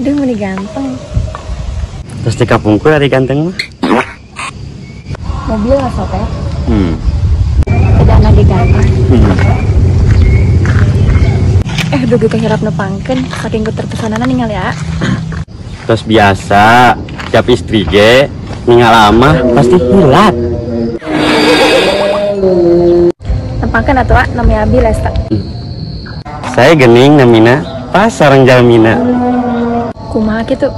Aduh, meni ganteng. Terus di kampungku dari ganteng mah. Mobil lah sob ya. Tidak lagi ganteng. Dugi kehirap nepangkeun saking keterpesanana ningali ya. Terus biasa, tiap istri ge ninggal lama pasti hilat. Nepangkeun atuh ah, nami abi Lesta. Saya gening namina pas sareng jalmina. Kumaha kitu?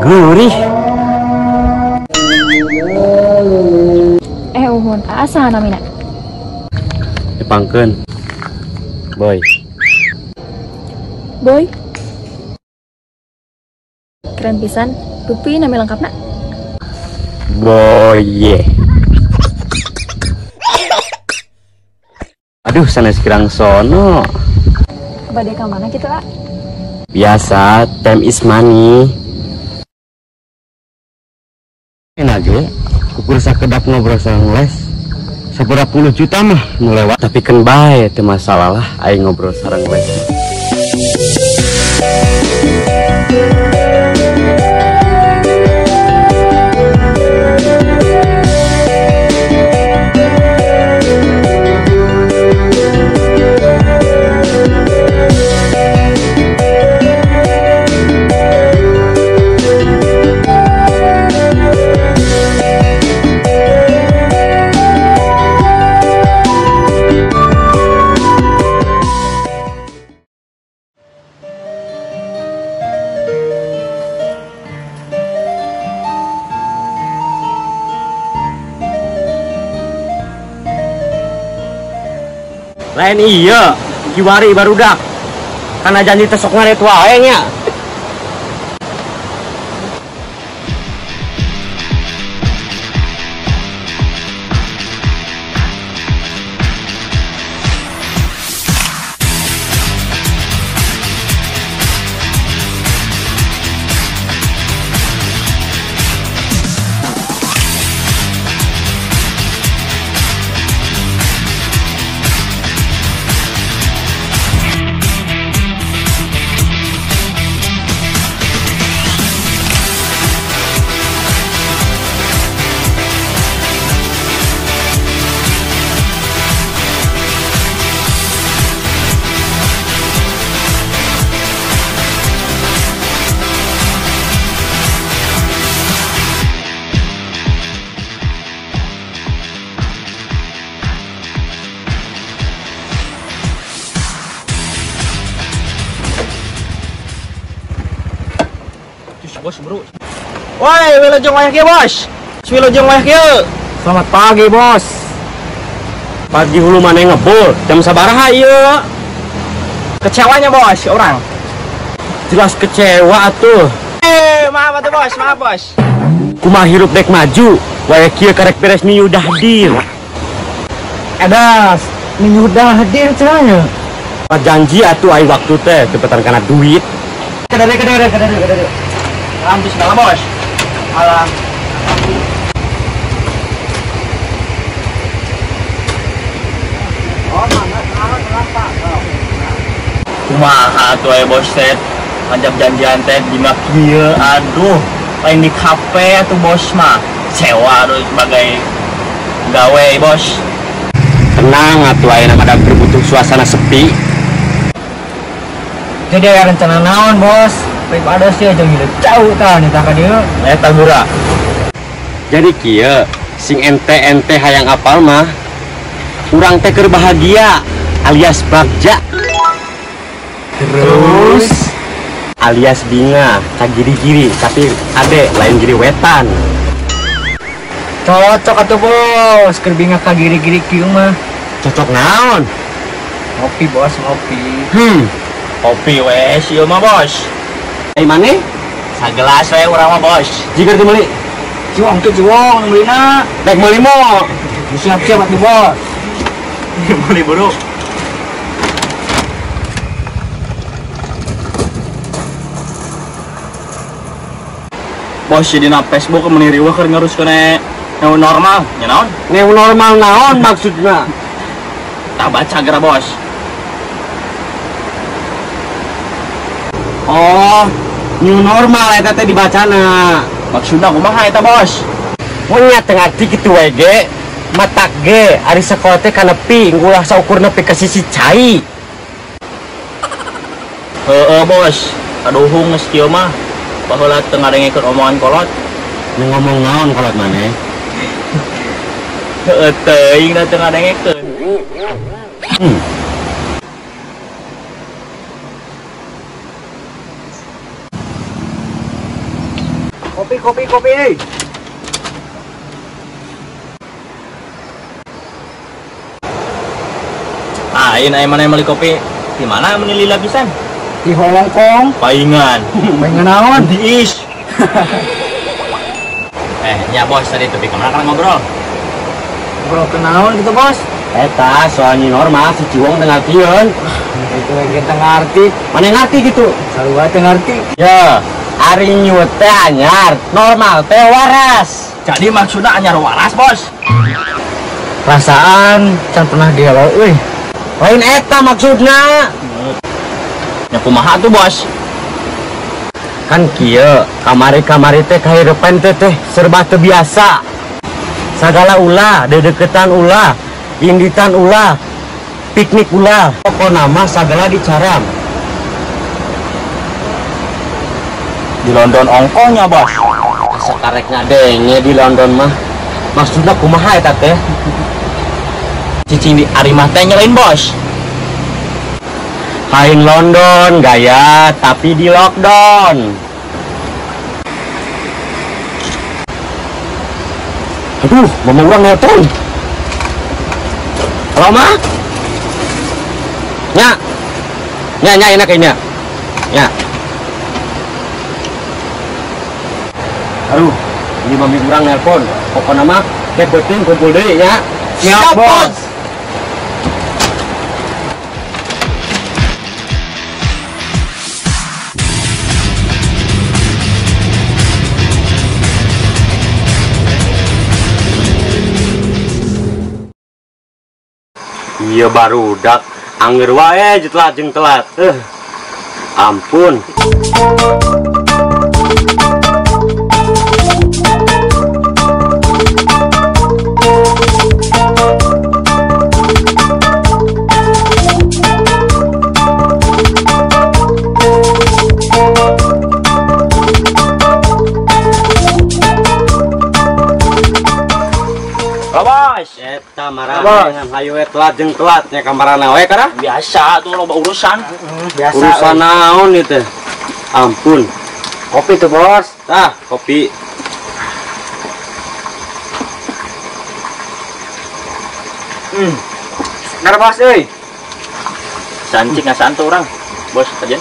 Gurih. Uhun, asa namina? Nepangkeun. Boy. Boy. Keren pisan, rupi nami lengkapna. Boye. Aduh, sanes kirang sono. Bade ka mana kitu, ah? Biasa, time is money. Enak ge, ukur sakedap ngobrol sareng les. Sabaraha puluh juta mah nu lewat, tapi keun bae teu masalah lah aing ngobrol sareng les. Lain iya, kiwari barudak. Karena janji teh sok ngaret wae nya. Bos bro. Woi, wilujeng wayah kieu, Bos. Wilujeng wayah kieu. Selamat pagi, Bos. Pagi hulu mana ngebul? Jam sabaraha ieu? Kecewanya, Bos, orang. Jelas kecewa atuh. Maaf atuh, Bos, maaf, Bos. Kumaha hirup dek maju? Wayah kieu karek beres minyudah hadir. Edas, minyudah hadir cenah. Janji atuh ai waktu teh tepetan kana duit. Kedere kedere kedere kedere. Alam bismillah, Bos. Alam. Kumaha atuh aya bos teh ngajak janjian teh dina kieu, aduh, lain di kafe atuh bos mah. Kecewa aduh sebagai gawe, Bos. Tenang atuh ayeuna mah da butuh suasana sepi. Jadi aya rencana naon, Bos? Baik ada sih aja gila jauh tah nih tah ka dieu. Eta gura. Jadi kieu, sing ente-ente hayang apal mah urang teh keur bahagia alias bagja. Terus alias binga ka giri-giri tapi ade lain giri wetan. Cocok atuh, Bos, keur binga ka giri-giri kieu mah. Cocok naon? Ngopi, Bos, ngopi. Kopi we ieu mah, Bos. Eh maneh? Sagelas we urang mah, Bos. Jigar teu meuli. Ciwong teu ciwong nu meulina. Rek meuli mo. Siap-siap atuh, Bos. Meuli buru. Bos dina Facebook meuni riweuh keur ngaruskeun new normal, nya naon? New normal naon maksudna? Tah baca geura, Bos. Oh, New normal eta teh dibacana. Maksudna kumaha eta, Bos? Mun nya teu ngarti kitu we ge, matak ge ari sakola teh kanepi ngulah saukur nepi ka sisi cai. Heeh, Bos. Kaduhung geus kieu mah. Baheula teu ngadengekeun omongan kolot. Nu ngomong naon kolot maneh? Heeh, teuing da teu ngadengekeun. Kopi, kopi, kopi. Ain aya mana meuli kopi? Di mana meuni lila pisan? Di Hong Kong. Paingan. Paingan naon? Di is. Ya Bos, tadi tepi kemana kan ngobrol? Ngobrol ke naon gitu, Bos? Eta soalnya normal si Ciwong teu ngartieun. Itu lagi teu ngarti. Mana ngarti gitu? Sarua teu ngarti. Ya, ari new teh anyar, normal teh waras. Jadi maksudna anyar waras, Bos? Perasaan can pernah dihalau euy. Lain eta maksudna. Ya kumaha tuh, Bos? Kan kieu, kamari-kamari teh kahirupan teh teh serba teu biasa. Sagala ulah, dedeketan ulah, inditan ulah, piknik ulah. Pokona mah sagala dicaram. Di London ongkohnya, Bos. Asa karek ngadenge di London mah. Maksudna kumaha eta teh? Cicing di Arimah teh nyelain, Bos. Lain London gaya tapi di lockdown. Aduh, mama urang nelpon. Halo, Ma? Nya. Nya, nya enak kayaknya. Nya. Aduh, ini mami urang nelpon. Pokoknya mah kayak beuteung kumpul deui nya. Siap, Bos. Iya barudak angger wae telat jeung telat. Ampun. Eta marana hayu we telat jeung telat nya kamarana we kara? Biasa tuh loba urusan. Biasa. Urusan naon ieu teh? Ampun. Kopi tuh, Bos. Tah, kopi. Segar, Bos euy. Sancing ngasaan tuh urang. Bos, aja.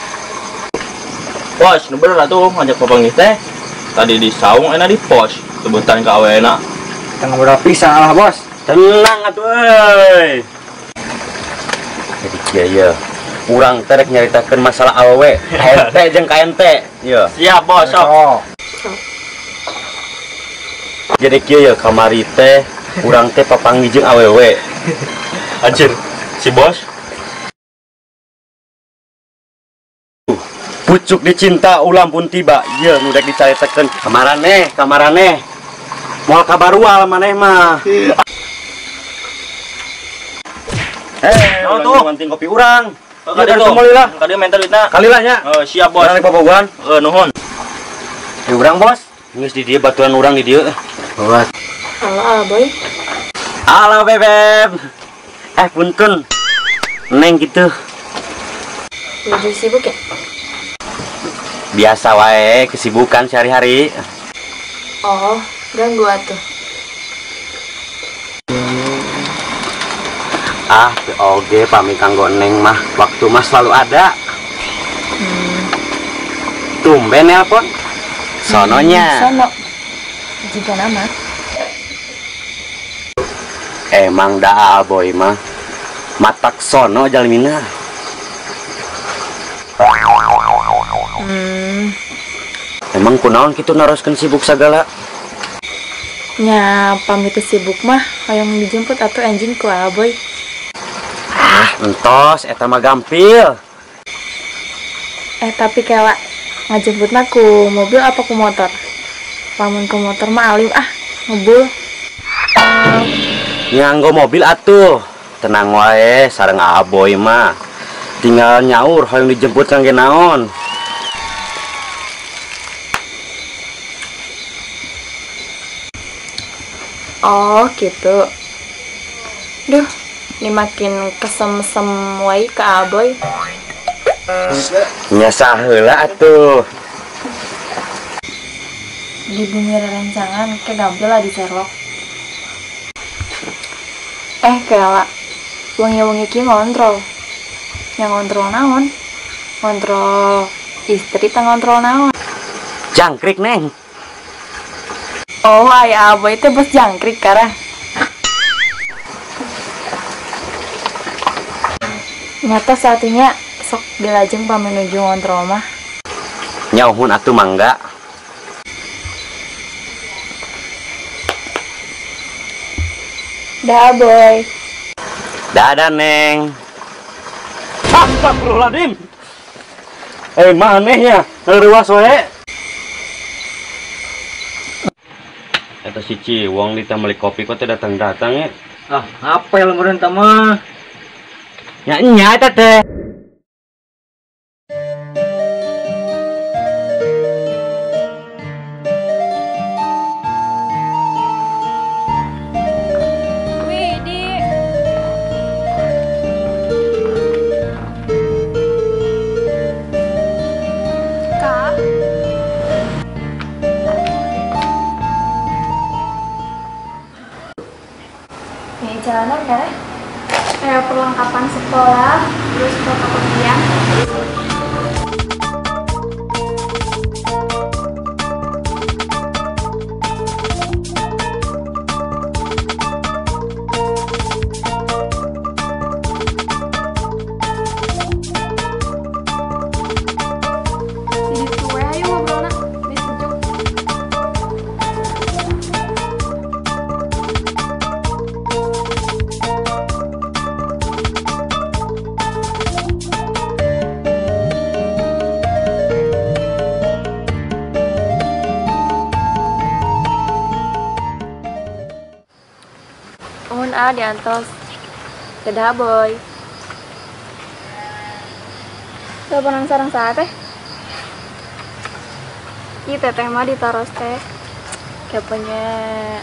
Bos, nu bener atuh ngajak papanggih teh. Tadi di saung enak di pos. Sebutan ka awena. Kita ngobrol pisan lah, Bos. Tenang atuh euy. Jadi kieu ye. Urang teh rek nyaritakeun masalah awewe, KNT jeung KNT. Ye. Siap, Bos. Sok. Jadi kieu ye kamari teh urang teh papanggih jeung awewe. Anjir, si Bos. Pucuk dicinta ulam pun tiba. Ye nu rek dicaritakeun kamaraneh, kamaraneh. Moal kabarual maneh mah. Naon tuh? Penting kopi urang. Kali itu lah. Kali menta duitna. Kali lah nya. Siap, Bos. Urang papaguan. Nuhun. Urang, Bos. Geus di dieu baturan urang di dieu. Bos. Halo, Boy. Halo, Bebeb. Punten. Neng gitu. Lagi sibuk ya? Biasa wae, kesibukan sehari-hari. Oh, ganggu atuh. Ah, oge pami kanggo neng mah, waktu mah selalu ada. Tumben nelpon. Sononya. Sono. Jika nama. Emang dah boy mah. Matak sono jalmina. Emang kunaon kitu naroskeun sibuk sagala? Nya pamit sibuk mah hoyong dijemput atuh anjing ku Aboy. Ah, entos eta mah gampil. Tapi kela Ngajemputna ku mobil apa ku motor? Lamun ku motor mah alim ah, ngebul. Nganggo mobil atuh. Tenang wae sareng Aboy mah. Tinggal nyaur hoyong dijemput kangge naon. Oh, gitu. Duh, ini makin kesem-sem wae ke Aboy. Nya saheula atuh. Di bumi rerencangan ke gampil lah di Sherlock. Kela wengi-wengi ki ngontrol. Yang ngontrol naon? Ngontrol istri teh ngontrol naon? Jangkrik, Neng. Oh, aya Aboy teh bos jangkrik karah. Nyata saatnya sok dilajeng pamenuju ngontrol mah. Nyauhun atuh mangga. Dah, Boy. Dadah, Neng. Astagfirullahaladzim. Manehnya ngeruas wae. Eta si Ciwong ditambeli kopi kok teh datang-datang ya. Ah, apa yang meureun tah mah? Nya nya eta teh. Jalanan kan? Kayak perlengkapan sekolah, terus fotokopian. Jadi tuh ayo ngobrol nak, di sejuk. Mohon A diantos. Dadah, Boy. Teleponan sareng saha teh? Ih, teteh mah ditaros teh. Keponya.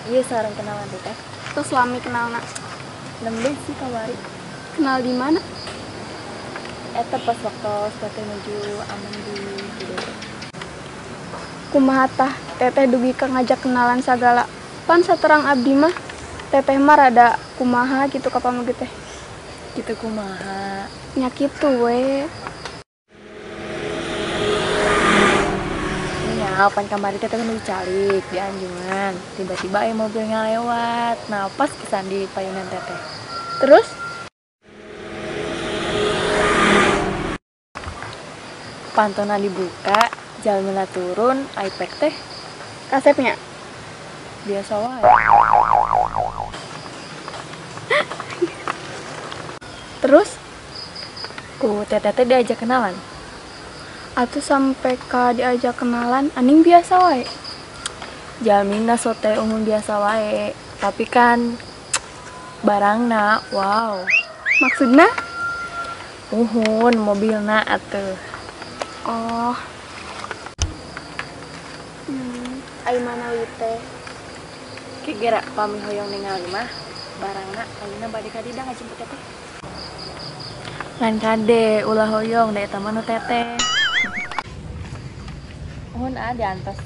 Iya, sareng kenalan teh. Terus lami kenalna. Nembe sih kamari. Kenal di mana? Eta pas waktu teteh menuju aman di Cidodo. Kumaha tah teteh dugi ka ngajak kenalan sagala. Pan saterang abdi mah teteh mah rada kumaha gitu ka pameget teh. Gitu kumaha? Nya kitu we. Nya pan kamari teteh menuju calik di anjungan. Tiba-tiba aya mobilnya lewat. Nah, pas pisan di payunan teteh. Terus? Pantona dibuka, jalmina turun, iPad teh. Kasepnya? Biasa wae. Terus? Ku teteh teh diajak kenalan. Atuh sampai ka diajak kenalan, aning biasa wae. Jalmina sote umum biasa wae, tapi kan barangna wow. Maksudna? Uhun, mobilna atuh. Oh. Ai manawi teh. Kira pami hoyong ningali mah barangna ayeuna bade ka dida ngajemput teteh. Ngan kade ulah hoyong da eta mah nu teteh. Uhun ah diantos.